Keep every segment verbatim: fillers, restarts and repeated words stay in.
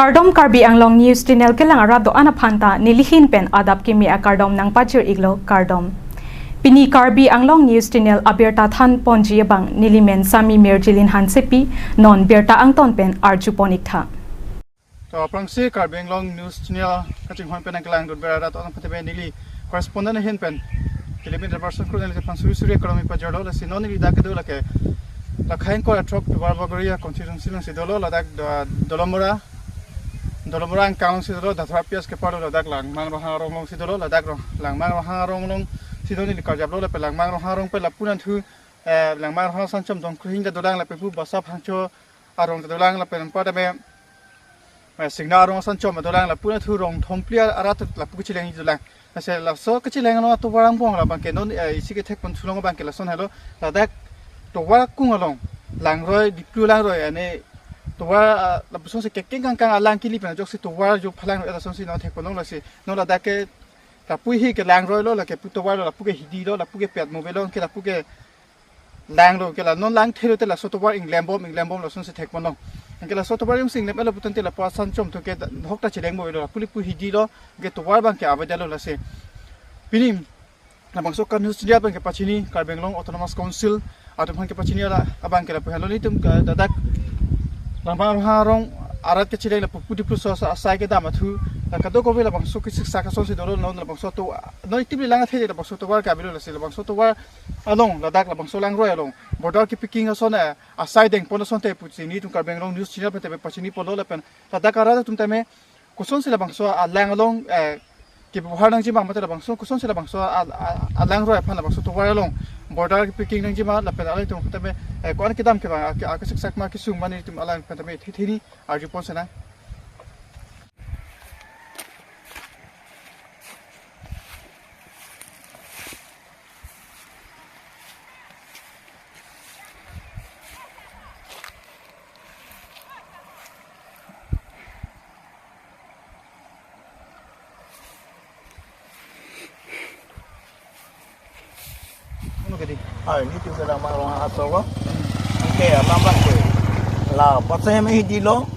Kardom, Karbi Anglong News Channel kelang arat do-an aphan ta nelihin pen adap kimi akardom nangpajir iklo, kardom. Pini Karbi Anglong News Channel abirta than ponji abang nelimen Sami Mirjilin Hansepi, non birta angton pen arju pon iktha. To aphrangsi Karbi Anglong News Channel kachinghon pen nangkelangdun ber arat do-an aphan tame neli correspondent ahin pen kilometer person crew neli aphan suri suri akardom pajirlo. Lasi non neli dak kedo lake la Khaiengkor athrok Duarbagori constituency alongsi dolo, ladak do-, Dolamara, Dolamara angkang alongsi dolo, Dathra P S kepado ladak Langmang Ronghang arong alongsi dolo, ladak rong, Langmang Ronghang arong alongsi do neli karjaplo, lapen Langmang Ronghang arong pen lapu nangthu, eh, Langmang Ronghang Sanchom Dongkruhing ta dolang, lapen pu Basa Phangcho arong ta dolang, lapen anparta me, eh, Singnar arong Sanchom dolang, lapu nangthu rong thomphli arat lapu kacheleng dolang. Lasi laso kacheleng along atovar angbong labang ke non, eh, isi kethek pon sulong abang ke lason helo, ladak tovar akung along, Langroi, Diplu Langroi, ane tovar, ah, lapuson si kekeng kangkang alang kili pen ajoksi tovar jo phalang, eh, lasonsi non thek ponlong. Lasi non ladak ke lapu hi ke Langroi lo, lake pu tovar lo, lapu ke hidi lo, lapu ke pet move lo, ke lapu ke lang lo, ke la non lang thelo te laso tovar inglem bom, inglem bom lasonsi thek ponlong. Ke laso tovar jongsi inglem lo putangte lapu asanchom atum ke da-, hok ta cheleng bom lo, lapu lipu hidi lo, ke tovar abang ke avedetlo. Lasi pini labangso kan news dia abang ke pachini, Karbi Anglong Autonomous Council atum aphan kepachini ala abang ke lapu henlo, nelitum ke ladak Langmang Ronghang arong arat kacheleng lapu pu Diplu so asai kedam athu, la kadokave labangso kesiksak asonsi dolo, non labangso to, non itum lang athe labangso tovar ke avelo. Lasi labangso tovar along, ladak labangso Langroi along border kepi-king ason, eh, asai deng pon asonte pusi nelitum Karbi Anglong News Channel pen tame pachini ponlo, lapen ladak arat atum tame kosonsi labangso alang along, eh, kebohar nangjima mate labangso, kosonsi labangso a, a, a Langroi aphan labangso tovar along border kepi-king nangjima, lapen alangtum tame, eh, ko-an kedam kevang, a, a, kesiksak ma kesung ma nelitum alangtum tame thithini arju pon senang. Unu ke di? Ai, nelitum ke Langmang Ronghang aso ko. Ke alam bang ke. La, Basa Heme hidi lo.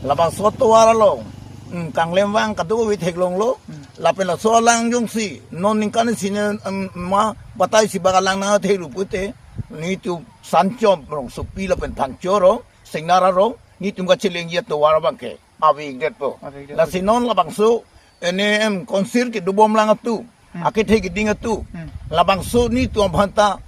Labangso tovar along, hmm, kanglem vang kadokave theklonglo. Hmm. Lapen laso alang jongsi non ningkan isi ne, em, ma batai isi bak alang nangthek ru pute, nelitum Sanchom rongsopi lapen Phangcho rong, Singnar arong, nelitum kachelengji atovar abang ke avedetpo. Avedetpo. Lasi non labangso, ene, em, council kedo bomlang atum, hmm, akethe keding atum, hmm, labangso nelitum aphan ta,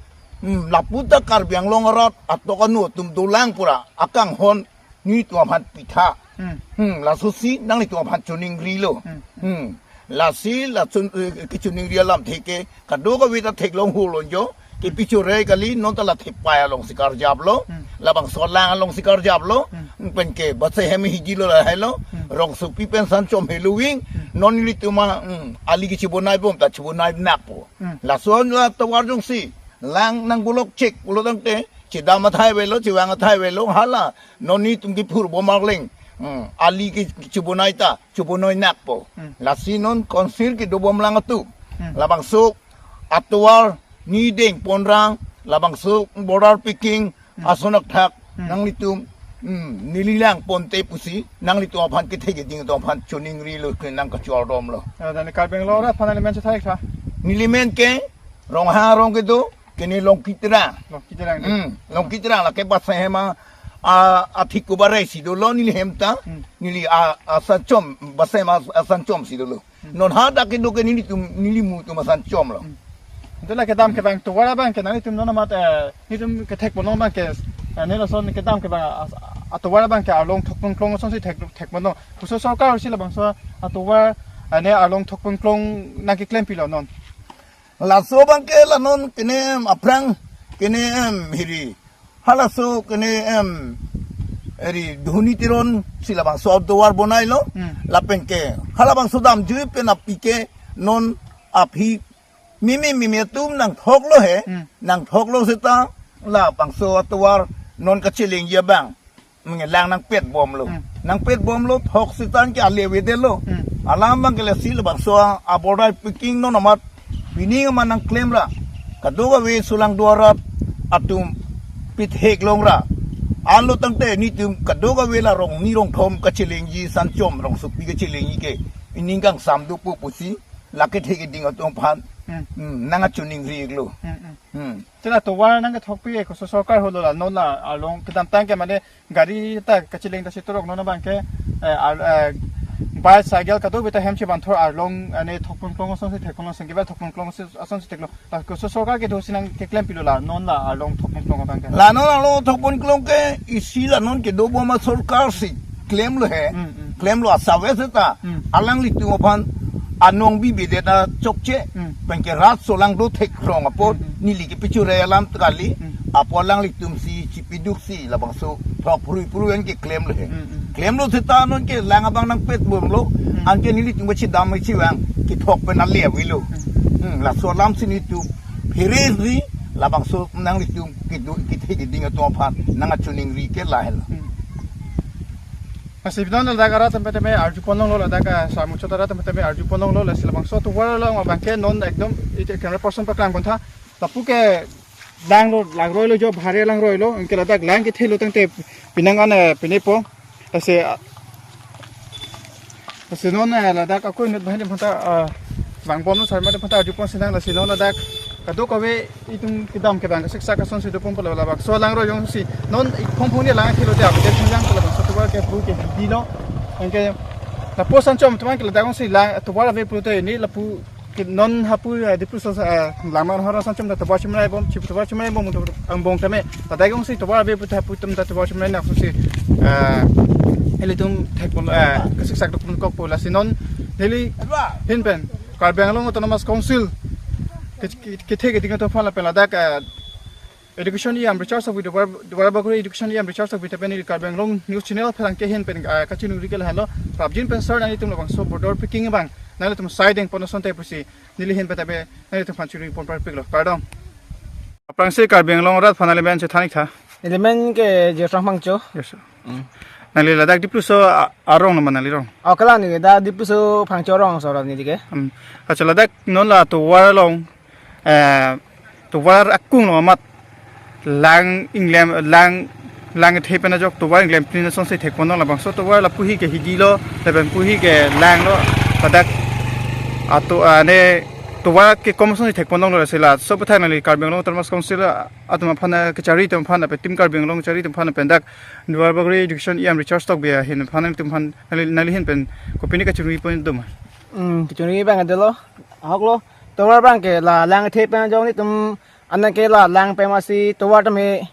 hmm, lapu ta Karbi Anglong arat atok anu atum dolang pura akanghon nelitum aphan pitha. Hmm. Hmm, lasosi nanglitum aphan choningrilo. Hmm. Hmm. Lasi lason, eh, kechoningri alamthe ke kadokave ta theklong hulonjo. Kepi chore kali, non ta la thepai alongsi karjaplo. Hmm. Labangso alang alongsi karjaplo. Hmm. Pen ke Basa Heme hidi lo lahelo. Hmm. Rongsopi pen Sanchom helo ving. Hmm. Non nelitum a, hmm, ali kechebonai bom ta chebonai nakpo. Hmm. Lason la tovar jongsi lang nangbolok chek pulo tangte, chedam athai avelo, chevang athai avelo, hala non nelitum kephur bom arleng, hmm, ali ke chebonai ta chebonai nakpo. Hmm. Lasi non council kedo bomlang atum, hmm, labangso atovar neli deng ponrang, labangso border kepi-king, hmm, ason athak, hmm, nanglitum, hmm, neli lang ponte pusi nanglitum aphan kethe keding atum aphan choningrilo, ke nangkachor domlo. Ah, dan Karbi Anglong arat aphan neli men chethai tha. Neli men ke Ronghang arong kedo, kene Longki Terang. Longki Terang de. Hmm, Longki Terang lake Basa Hema, a, athik kubare si dolo neli hem ta, hmm, neli a, asanchom, Basa Hema asanchom si dolo. Hmm. Non hadak kedo ke nelitum, neli mu atum asanchom lo. Hmm. Ante la kedam kevang tovar abang ke nanglitum non amat, eh, nelitum kethek ponlong abang ke, eh, ne lason kedam kevang a, a, atovar abang ke arlong thokpon klong asonsi thek, thek ponlong. Koso sorkar si labangso atovar, eh, ne arlong thokpon klong nangkeklem pilo non? Laso abang ke la non kene, em, aphrang kene, em, hiri. Halaso kene, em, hiri Dhoni Teron si labangso atovar bonailo. Hmm. Lapen ke halabangso damjui pen api ke non aphi mimi mimi atum nangthoklo he. Hmm. Nangthoklo seta labangso atovar non kachelengji abang, menge lang nangpet bomlo. Hmm. Nangpet bomlo, thok seta ke ale avedetlo. Hmm. Alam abang ke lasi labangso a, a border kepi-king non amat pining amat nangklemra. Kadokave sulang do arat atum pitheklongra. Anlo tangte nelitum kadokave la rong ni rong thom kachelengji, Sanchom Rongsopi kachelengji ke ining kangsam dopo pusi lake thek iding atum aphan, Hmm. hmm, nang achuningri iklo. Hmm, hmm. Hmm. Chela tovar nangkethokpi ke koso sorkar holo la, non la along kedamtang ke mane gari ta kacheleng ta si torok non abang ke, eh, al-, eh, bike cycle kadokave ta hem chebanthor along ane thokpon klong asonsi thekpon asonsi kiba thokpon klong asonsi theklo. Ta koso sorkar kedo si nangkeklempilo la non la along thokpon klong abang ke. La non along thokpon klong ke isi la non kedobom asorkar si klemlo he. Hmm, hmm. Klemlo asave seta. Hmm. Alanglitum aphan anong bibi deta chokche. Hmm. Penke rat solang do thekrong apot Hmm, hmm. neli ke pichure alam kali. Hmm. Apot alanglitum si chipiduksi labangso thok purui purui an keklemlo he. Hmm, hmm. Klemlo seta non ke lang abang nangpetbomlo. Hmm. Anke nelitum kachedam chiwang kethok pen ale avelo. Hmm. Hmm, laso alam si nelitum phereri labangso nanglitum kedo kethe keding atum aphan nang achuningri ke lahelo. Hmm. Lasi non ladak arat tame tame arjupon longlo, ladak, ah, samuchot arat tame tame arjupon longlo, lasi labangso tovar along abang ke non ekdom ite camera person paklang pontha. Lapu ke langlo, langroilo jo, bhari langroilo, anke ladak lang kethelo tangte penang an, eh, penepo. Lasi, ah, lasi non, eh, ladak ako inut bahini phanta, ah, vangbomlo, sarma phanta arjupon sinang, lasi non ladak kadokave itum kedam ke abang kasiksak asonsi doponpo labangso langroi jongsi non ik phong phong ni lang thelo te abang ke thunjang ke labangso tovar ke pu ke dilo. Anke lapu Sanchom atum ke ladak jongsi lang tovar ave pulote ne lapu ke non hapu, eh, Dipluso, eh, langmang horo Sanchom ta tovar chimrai bom, chip tovar chimrai bom, angbong tame. Ladak jongsi tovar ave pulote hapu atum ta tovar chimrai nak susi, eh, ilitum thekpon, eh, kasiksak dokponkokpo, lasi non neli ahin pen Karbi Anglong Autonomous Council ke, ke, kethe keding atum aphan lapen ladak, eh, Education E M Richard Tokbi, Duar, Duarbagori Education E M Richard Tokbi tame neli Karbi Anglong News Channel aphan ke ahin pen, ah, kachiningri ke lahenlo, prapjin pen sir nanglitum labangso border picking abang nanglitum saideng pon asonte pusi neli ahin pen tame nanglitum aphan chiningri pon parpiklo. Kardom. Aphrangsi Karbi Anglong arat aphan nangli men chethan ik tha. Neli men ke Josang Phangcho. Yes, sir. Hmm. Nangli ladak Dipluso a-, arong nama nangli rong? Oh, kalang neli dak Dipluso Phangcho arong so neli ke. Hmm. Accha, ladak non la tovar along, eh, tovar akung along amat lang inglem, lang, lang kethe pen ajok tovar inglem prin asonsi thekpon long, labangso tovar lapu hi ke hidilo, lapen pu hi ke langlo, ladak ato, ah, ne tovar kekom asonsi thekpon longlo, lasi laso aphuthak nangli Karbi Anglong Autonomous Council atum aphan, ah, kachari atum aphan, lapen Team Karbi Anglong kachari atum aphan, lapen dak Duarbagori Education E M Richard Tokbi ahin aphan, nangtum aphan, nangli, nangli ahin pen kopine kachiningri pon doma? Hmm, kachiningri abang adelo, ahoklo, tovar abang ke la lang kethe pen ajok nelitum anak ke la lang pen masi tovar tame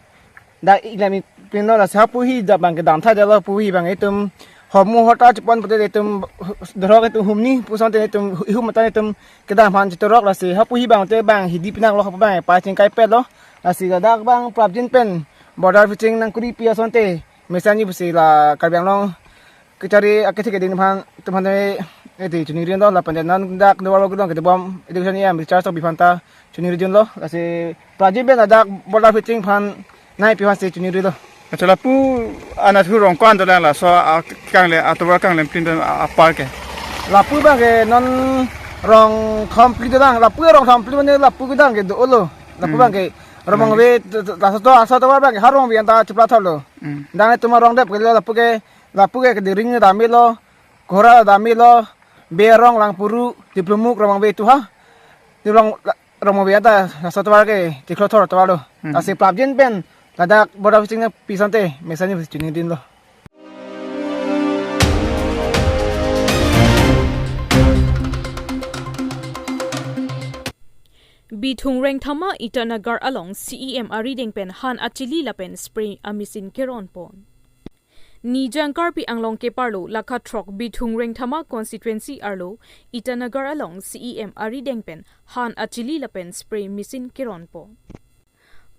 dak inglem prin lo, lasi hapu hi dak abang kedam tha detlo, pu hi abang itum homu hota chepon pute itum dorok itum humni pu asonte itum ihum mata itum kedam aphan chetorok, lasi hapu hi abang te abang hidi pinanglo, hapu abang pa chingkai petlo, lasi ladak abang prapjin pen border picking nangkuripi asonte mesenji pusi la Karbi Anglong kachari akethe keding aphan, atum aphan, eh, eti chiningri lo, lapen non dak Duarbagori along kedobom Education E M Richard Tokbi aphan ta chiningri dunlo, lasi prapjin pen ladak border picking aphan nangpi aphansi chiningri lo. Accha, lapu anatthu rong ko-an dolang laso, ah, kangle, ah, tovar kanglem prin pen, ah, apar ke? Lapu abang ke non rong thom phli dolang, lapu rong thom phli mane lapu kedang ke dolo. Lapu Hmm. abang ke rong Rong ave, laso to, laso tovar abang ke ha rong ave anta chipla thorlo. Hmm. Dang itum arong dep ke lapu ke, lapu ke keding ring damelo, ghora damelo, Berong, Langpuru, Diplumuk, Romangve tu ha. Diplong la-, Romangve anta laso tovar ke chiklo thor tovar lo. Hmm. Lasi prapjin pen ladak border picking nangpi asonte mesenji pusi chiningri dunlo. Bithung Rengthama Itanagar along C E M arideng pen han achili lapen spray amachine keron pon. Nijang Karbi Anglong keparlo lakha throk Bithung Rengthama constituency arlo Itanagar along C E M arideng pen han achili lapen spray machine keron pon.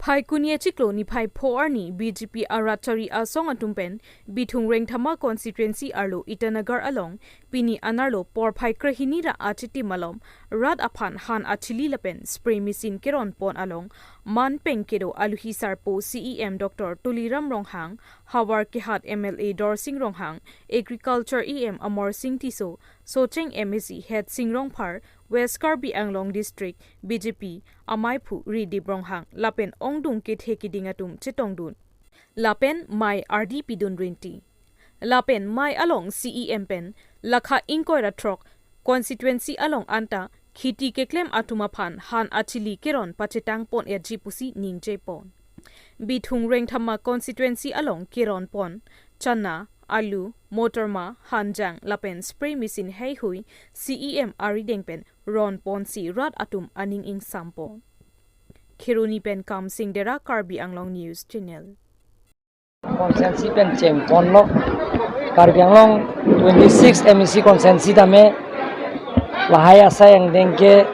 Phaikuni achiklo niphai pho arni B J P arat chari asong atum pen Bithung Rengthama constituency arlo Itanagar along pini anerlo porphai krehini ra achitim malom rat aphan han achili lapen spray machine keron pon along man pen kedo aluhi sarpo C E M Doctor Tuliram Ronghang, havar kehat M L A Dorsing Ronghang, Agriculture E M Amarsing Tisso, Socheng M A C Headsing Rongphar, West Karbi Anglong District B J P amaiphu Ridip Ronghang lapen ongdung kethe keding atum chetongdun. lapen mei ardi pidun rinti. Lapen mei along C E M pen lakha ingkoi ra throk constituency along anta kheti keklem atum aphan han achili keron pachetang pon-etji pusi ningje pon. Bithung Rengthama constituency along keron pon chana, alu, motorma, hanjang lapen spray machine heihui C E M arideng pen ron ponsi rat atum aning ingsam pon. Kheroni pen Kamsing Dera, Karbi Anglong News Channel. Constituency pen cheng ponlo. Karbi Anglong twenty-six M A C constituency tame lahai asai angdeng ke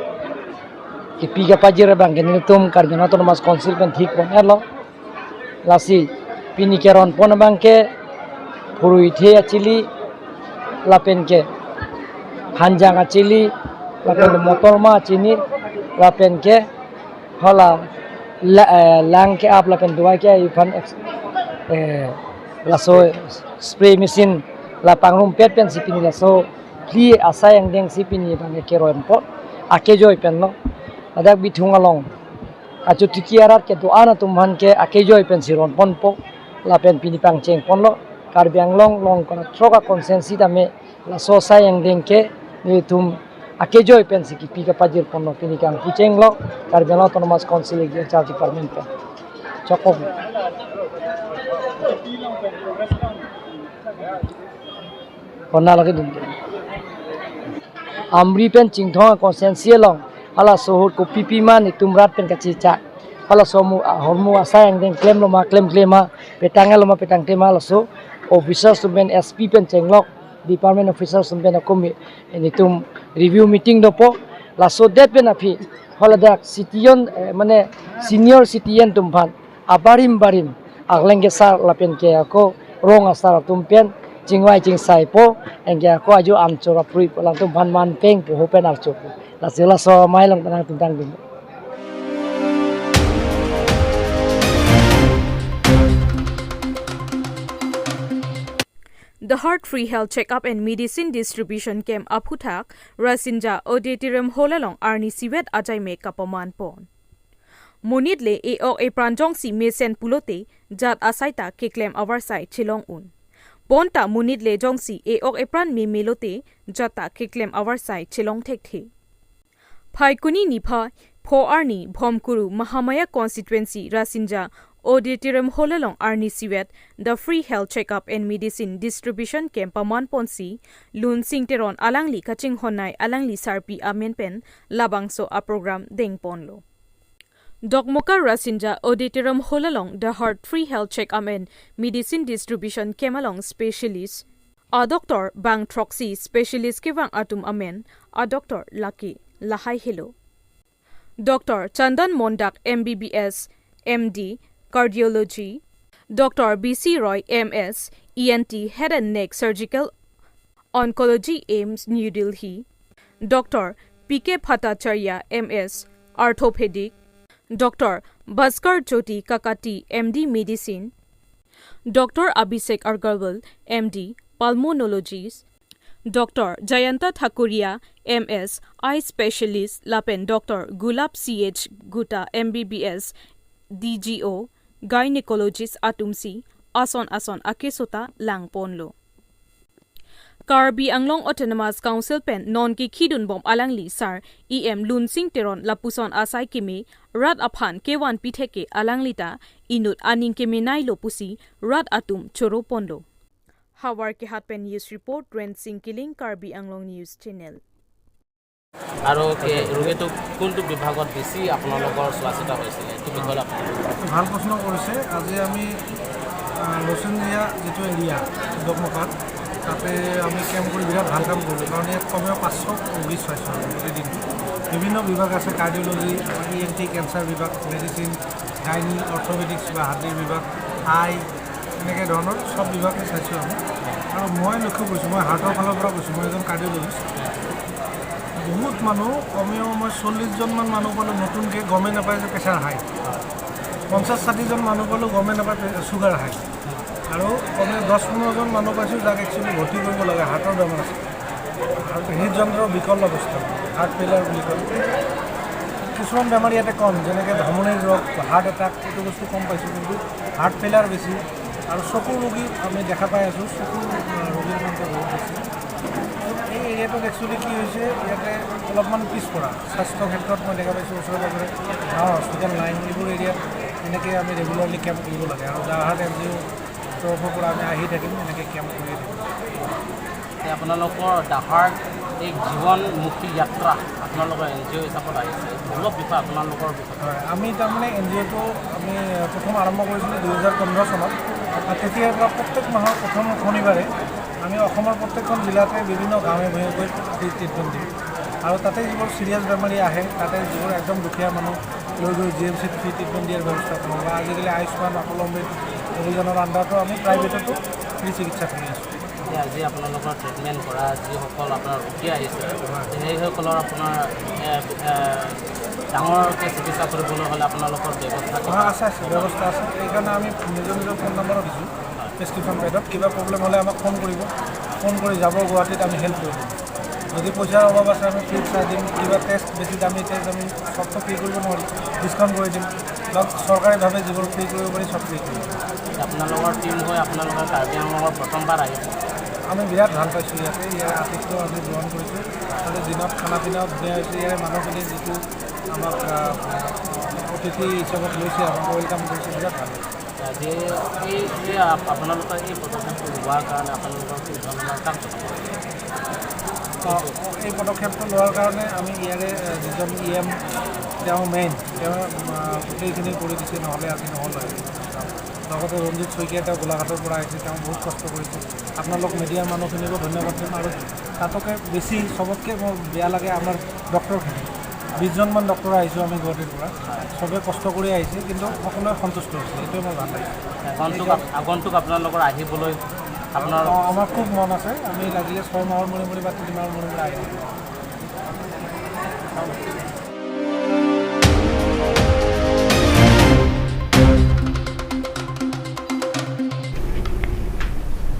kipi kapajir abang ke nelitum Karbi Anglong Autonomous Council pen thik pon-etlo. Lasi pini keron pon abang ke phurui the achili lapen ke hanjang achili lapen motorma achini lapen ke hala la-, eh, lang ke-ap lapen duai ke-ap aphan ex-, eh, laso spray machine la pangrumpet pensi pini laso phli asai angdengsi pini abang ke keron pon akejoi penlo. Ladak Bithung along kachotiki arat kedo-an atum aphan ke akejoi pensi ron ponpo lapen pini pangcheng ponlo. Karbi Anglong along kona throk a-constituency tame laso asai angdeng ke nelitum akejoi pensi kipi kapajir ponlo pini kangpu chenglo Karbi Anglong Autonomous Council Agriculture Department pen. Chokok. Kona lagi dun. Amri pen Chinthong constituency along halaso ahut kopipi ma nelitum rat pen kachechak. Halaso ahormu, ahormu asai angdeng klemlo ma klemkle ma, petang-etlo ma petangte ma, laso officers atum pen S P pen chenglok, department officers atum pen akomi nelitum review meeting dopo. Laso det pen aphi haladak citizen, eh, mane senior citizen atum aphan abarim barim akleng kesar lapen ke ako rong asar atum pen chingvai chingsaipo, anke ako ajo anchor apri alangtum aphan manpeng po ho pen archopo. Lasi laso amei along penang tintang dun. The Heart Free Health Checkup and Medicine Distribution Camp aphuthak Rasinja Auditorium Hall along arnisi vet ajaime kapaman pon. Monit le e-ok epran jongsi mesen pulote jat asai ta keklem avarsai chelong un. Bonta monit le jongsi e-ok epran memelote jat ta keklem avarsai chelong thekthe. Phaikuni niphai pho arni Bhomkuru Mahamaya Constituency Rasinja Auditorium Hall along arnisi vet The Free Health Checkup and Medicine Distribution Camp paman ponsi Lunsing Teron alangli kachinghonnei alangli sarpi amen pen labangso aprogram dengponlo. Dokmoka Rasinja Auditorium Hall along The Heart Free Health Checkup and Medicine Distribution Camp along specialist a-doctor bang throksi specialist kevang atum amen a-doctor lake lahai helo. Doctor Chandan Mondak M B B S, M D, Cardiology, Doctor B C Roy M S, E N T, Head and Neck Surgical Oncology, AIIMS, New Delhi, Doctor P K Bhattacharya M S, Orthopedic, Doctor Bhaskar Jyoti Kakati M D Medicine, Doctor Abhishek Agarwal M D Pulmonologist, Doctor Jayanta Thakuria M S Eye Specialist lapen Doctor Gulab C H Gutta M B B S D G O Gynecologist atumsi ason ason akeso ta langponlo. Karbi Anglong Autonomous Council pen non kekhidunbom alangli sar E M Lunsing Teron lapuson asai keme rat aphan kevanpi theke alangli ta inut aning kemeneilo pusi rat atum choroponlo. Havar Kehat pen news report, Rensing Killing, Karbi Anglong News Channel. আৰু কি ৰোগীটো কোনটো বিভাগত বেছি আপোনালোকৰ চোৱা চিতা হৈছিলে, এইটো বিষয়ে অলপ? ভাল প্ৰশ্ন কৰিছে। আজি আমি, আহ, লচুনীয়া যিটো এৰিয়া, দকমকাত, তাতে আমি কেম্প কৰি বিৰাট ভাল কাম কৰিলোঁ, কাৰণ ইয়াত কমেও পাঁচশ ৰোগী চাইছোঁ আমি গোটেই দিনটো। বিভিন্ন বিভাগ আছে, cardiology, E N T, cancer বিভাগ, মেডিচিন, গাইনী, অৰ্থপেডিক্স বা হাৰ্ডিৰ বিভাগ, আই, এনেকে ধৰণৰ চব বিভাগে চাইছোঁ আমি। আৰু মই লক্ষ্য কৰিছোঁ, মই হাৰ্টৰ ফালৰ পৰা কৈছোঁ, মই এজন কাৰ্ডিঅ'লজিষ্ট। বহুত মানুহ, কমেও মই চল্লিছজনমান মানুহ পালোঁ নতুনকৈ গমেই নাপায় যে প্ৰেছাৰ হাই। পঞ্চাছ ষাঠিজন মানুহ পালোঁ গমেই নাপায় প্ৰে-, চুগাৰ হাই। আৰু কমেও দহ পোন্ধৰজন মানুহ পাইছোঁ যাক একচুৱেলি ভৰ্তি কৰিব লাগে, হাৰ্টৰ বেমাৰ আছে। আৰু হৃদযন্ত্ৰৰ বিকল অৱস্থা, হাৰ্ট ফেইলাৰ বুলি কয়। কিছুমান বেমাৰী ইয়াতে কম, যেনেকে ধমনিৰ ৰোগ, হাৰ্ট এটাক, এইটো বস্তু কম পাইছোঁ, কিন্তু হাৰ্ট ফেইলাৰ বেছি আৰু চকুৰ ৰোগী আমি দেখা পাই আছোঁ, চকুৰ, আহ, ৰোগীৰ সংখ্যা বহুত বেছি। এই এৰিয়াটোত একচুৱেলি কি হৈছে, ইয়াতে অলপমান পিছপৰা, স্বাস্থ্য ক্ষেত্ৰত মই দেখা পাইছোঁ ওচৰে পাজৰে গাঁৱৰ হস্পিটেল নাই, এইবোৰ এৰিয়াত এনেকৈ আমি ৰেগুলাৰলি কেম্প কৰিব লাগে আৰু যোৰহাট এন জি অ' তৰফৰ পৰা আমি আহি থাকিম, এনেকৈ কেম্প কৰিয়ে থাকিম। এই আপোনালোকৰ ডাহাৰ এই জীৱন মুক্তি যাত্ৰা আপোনালোকৰ এন জি অ' হিচাপত আহিছে, অলপ বিষয়ে আপোনালোকৰ বিষয়ে হয়, আমি তাৰমানে এন জি অ'টো আমি প্ৰথম আৰম্ভ কৰিছিলোঁ দুহেজাৰ পোন্ধৰ চনত। আৰু তেতিয়াৰ পৰা প্ৰত্যেক মাহৰ প্ৰথম শনিবাৰে আমি অসমৰ প্ৰত্যেকখন জিলাতে বিভিন্ন গাঁৱে ভূঞে গৈ ফ্ৰী ট্ৰিটমেণ্ট দিওঁ। আৰু তাতে যিবোৰ ছিৰিয়াছ বেমাৰী আহে, তাতে যিবোৰ একদম দুখীয়া মানুহ লৈ গৈ জি এম চিত ফ্ৰী ট্ৰিটমেণ্ট দিয়াৰ ব্যৱস্থা কৰোঁ। বা আজিকালি আয়ুষ্মান, আপল অমৃত অভিযানৰ আণ্ডাৰতো আমি প্ৰাইভেটতো ফ্ৰী চিকিৎসা কৰি আছোঁ। যে আজি আপোনালোকৰ ট্ৰিটমেণ্ট কৰা যিসকল আপোনাৰ ৰোগী আহিছে, সেইসকলৰ আপোনাৰ এ, এ, ডাঙৰকৈ চিকিৎসা কৰিবলৈ হ'লে আপোনালোকৰ ব্যৱস্থা হয়, আছে, আছে, ব্যৱস্থা আছে। সেইকাৰণে আমি নিজৰ নিজৰ ফোন নম্বৰো দিছোঁ প্ৰেছক্ৰিপশ্যন পেডত। কিবা প্ৰব্লেম হ'লে আমাক ফোন কৰিব, ফোন কৰি যাব, গুৱাহাটীত আমি হেল্প কৰি দিম। যদি পইচাৰ অভাৱ আছে, আমি ফ্ৰীত চাই দিম। কিবা টেষ্ট, বেছি দামী টেষ্ট আমি চবটো ফ্ৰী কৰিব নোৱাৰিম, ডিছকাউণ্ট কৰি দিম। ধৰক, চৰকাৰীভাৱে যিবোৰ ফ্ৰী কৰিব পাৰি, চব ফ্ৰী কৰিম। আপোনালোকৰ টীম হৈ আপোনালোকে কাৰ্বি আংলঙৰ প্ৰথমবাৰ আহিছে। আমি বিৰাট ভাল পাইছোঁ ইয়াতে, ইয়াৰ আতিথ্য আমি গ্ৰহণ কৰিছোঁ। তাতে দিনত খানা পিনাও ধুনীয়া হৈছে। ইয়াৰে মানুহখিনি যিটো আমাক, আহ, অতিথি হিচাপত লৈছে, আমাক ৱেলকাম কৰিছে, বিৰাট ভাল লাগিছে। আজি এই যে আপ- আপোনালোকৰ এই পদক্ষেপটো লোৱাৰ কাৰণে আপোনালোকৰ কি ধৰণৰ কাম? তো এই পদক্ষেপটো লোৱাৰ কাৰণে আমি ইয়াৰে, আহ, যিজন ই এম, তেওঁ মেইন, তেওঁ, আহ, গোটেইখিনি কৰি দিছে, নহ'লে আজি নহ'ল হয়। লগতে ৰঞ্জিত শইকীয়া, তেওঁ গোলাঘাটৰ পৰা আহিছে, তেওঁ বহুত কষ্ট কৰিছে। আপোনালোক মিডিয়াৰ মানুহখিনিকো ধন্যবাদ দিম। আৰু তাতোকে বেছি, চবতকৈ মোৰ বেয়া লাগে আমাৰ ডক্টৰখিনি। বিশজনমান ডক্টৰ আহিছোঁ আমি গুৱাহাটীৰ পৰা, চবে কষ্ট কৰি আহিছে, কিন্তু সকলোৱে সন্তুষ্ট হৈছে, এইটোৱে মোৰ ভাল লাগিছে। আগন্তুক আপ- আগন্তুক আপোনালোকৰ আহিবলৈ আপোনাৰ অ, আমাৰ খুব মন আছে। আমি লাগিলে ছয় মাহৰ মূৰে মূৰে বা তিনি মাহৰ মূৰে মূৰে আহিম।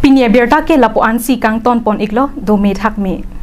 Pini abirta ke lapu-ansi kangton pon iklo, dome thakme.